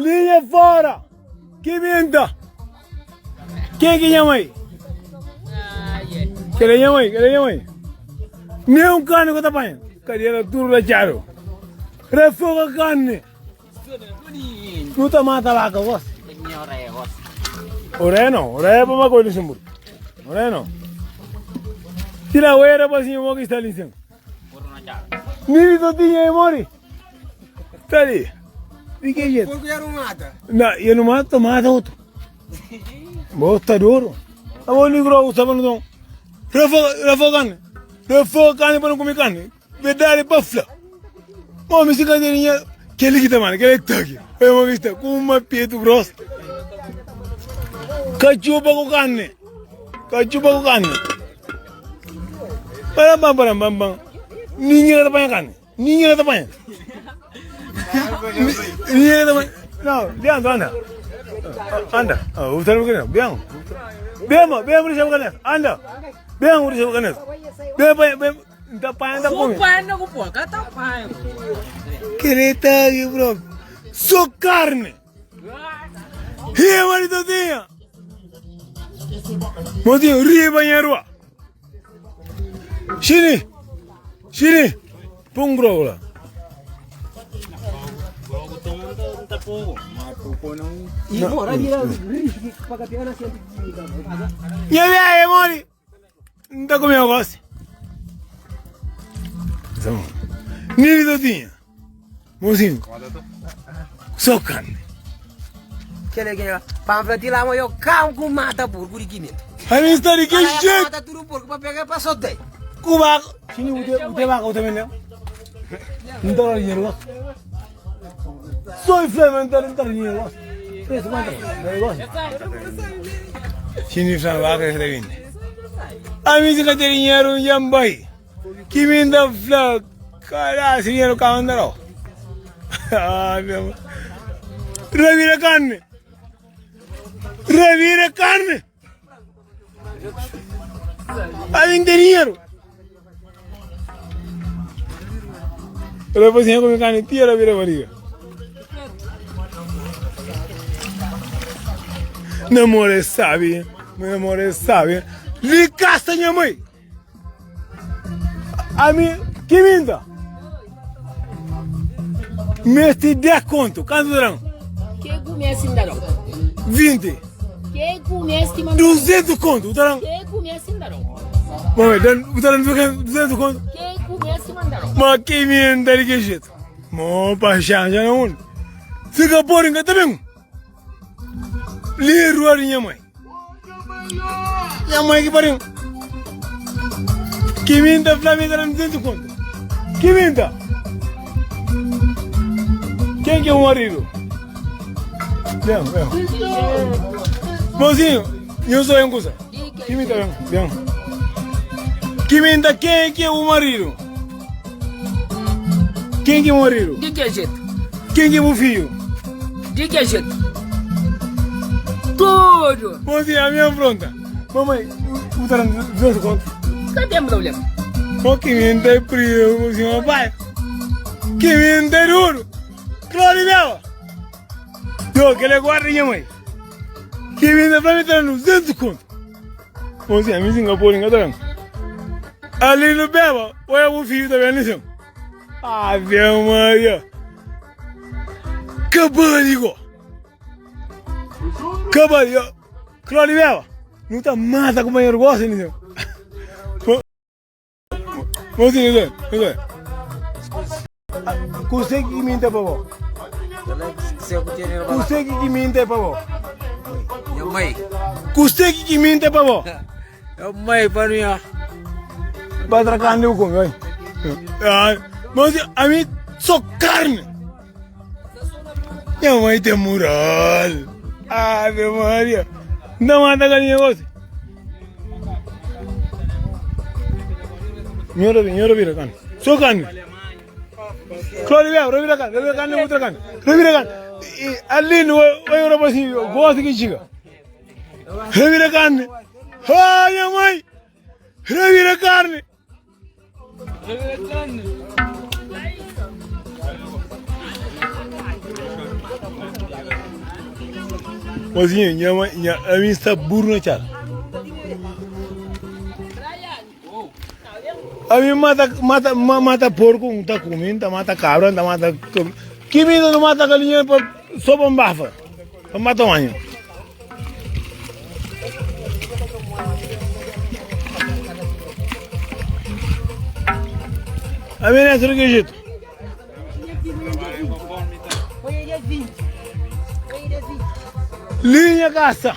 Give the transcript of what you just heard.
Linha fora! Ki minta! Ken ki nha mai? Kel é nha mai, kel é nha mai. Nem un carne ku ta panha. Kadera tudu latxadu. Refoga carne. Nu ta mata vaka gosi. Oreia não, oreia pa makoi Luxemburgo. Oreia não. Tira oeira pa cima, mo ki sta ali em cima. Nini Totinha e mori. Tá ali. Di que jeito? Porque era um mata. Não, eu não mato, mata outro. Bota duro. A bom negro, o sabe não. Refoga carne. Refoga carne para não comer carne. Verdade para fla. Homem, se cadeirinha, que ele que tá mano, que ele tá aqui. Eu vou estar com uma peito grosso. Cachupa com carne. Cachupa com carne. Bam bam bam bam bam. Ninguém tá apanha carne. Ninguém tá apanha. Ninguém tá apanha. Não, Leandro, anda. Anda. Ah, o tá no Bem. Bem, bem, por exemplo, Anda. Bem, por exemplo, Bem, bem, bem. Tá apanha, tá come. Kupa na kupa, ka ta apanha. Quereta, bro. Só carne. Riba de Totinha. Mozinho, riba em rua. Xini. Xini. Põe um grogo lá. Nha viaje, mori. N ta kume gosi. Nini Totinha. Mozinho. Só carne. Kele ke pa ti lá eu cão com mata porco de quimento. A mim está de que jeito? Mata tudo porco para pegar para soltar. Cuba. Xini, o te vaca, o te vendeu. Não tá dinheiro lá. Só inflama, não tá não tá dinheiro lá. Preço quanto? Negócio. Xini, flan vaca que tá vende. A mim se tem dinheiro, jambai. Que me dá flan. Caralho, esse dinheiro cá anda não. Ah, meu. Revira carne. Revira carne. A mim tem dinheiro. Rapazinha come carne, tira, vira barriga. Namoro é sabe, namoro é sabe. Ligaça minha mãe. A mim, que minta? Mete 10 conto, quanto darão? Que começa ainda não. 20. Que começa te mandar. 200 conto, darão? Que começa ainda não. Mamãe, darão 200 conto. Que começa te mandar. Mas que minta de que jeito? Mo paixão, já não. Fica por enquanto também. Li rua de minha mãe. Minha mãe que pariu. Que minta, Flávia, era 200 conto. Que minta. Quem que é o marido? Vem, vem. Mozinho, eu sou em coisa. Que minta, vem, vem. Que minta, quem que é o marido? Quem que é o marido? De que jeito? Quem que é o filho? De que jeito? Tudo. Mozinho, a minha pronta. Mamãe, o tá 200 conto. Cadê problema? O que minta é frio, mozinho, pai. Que minta é duro. Claro, meu. Eu, que ele guarda minha mãe. Que minta pra mim tá 200 conto. Mozinho, a minha Singapura, engatando. Ali no Beba, olha o filho também, né, Ave Maria. Cabaligo. Cabaligo. Claudio Beba. Não tá mata companheiro gosta, né? Mozinho, vem, vem. Consegue que minta pra vó. Consegue que minta pra vó. Minha mãe. Consegue que minta pra vó. É mãe para mim. Vai tracar no come, vai. Ah, mas a mim só carne. Minha mãe tem moral. Ave Maria. Não manda galinha negócio. Nhora, nhora vira carne. Só carne. Claudio, vem, revira carne, revira carne, outra carne. Revira carne. E ali no vai o rapazinho, gosta que chega. Revira carne. Ai, minha mãe. Revira carne. Mozinho, nha mãe, nha, a mim sta burro na txada. A mim mata, mata, mata porco, não tá comendo, tá mata cabra, tá mata. Que mina não mata galinha pra, só pra bafa, pra matar um anho. A minha nessa do que jeito? Linha caça.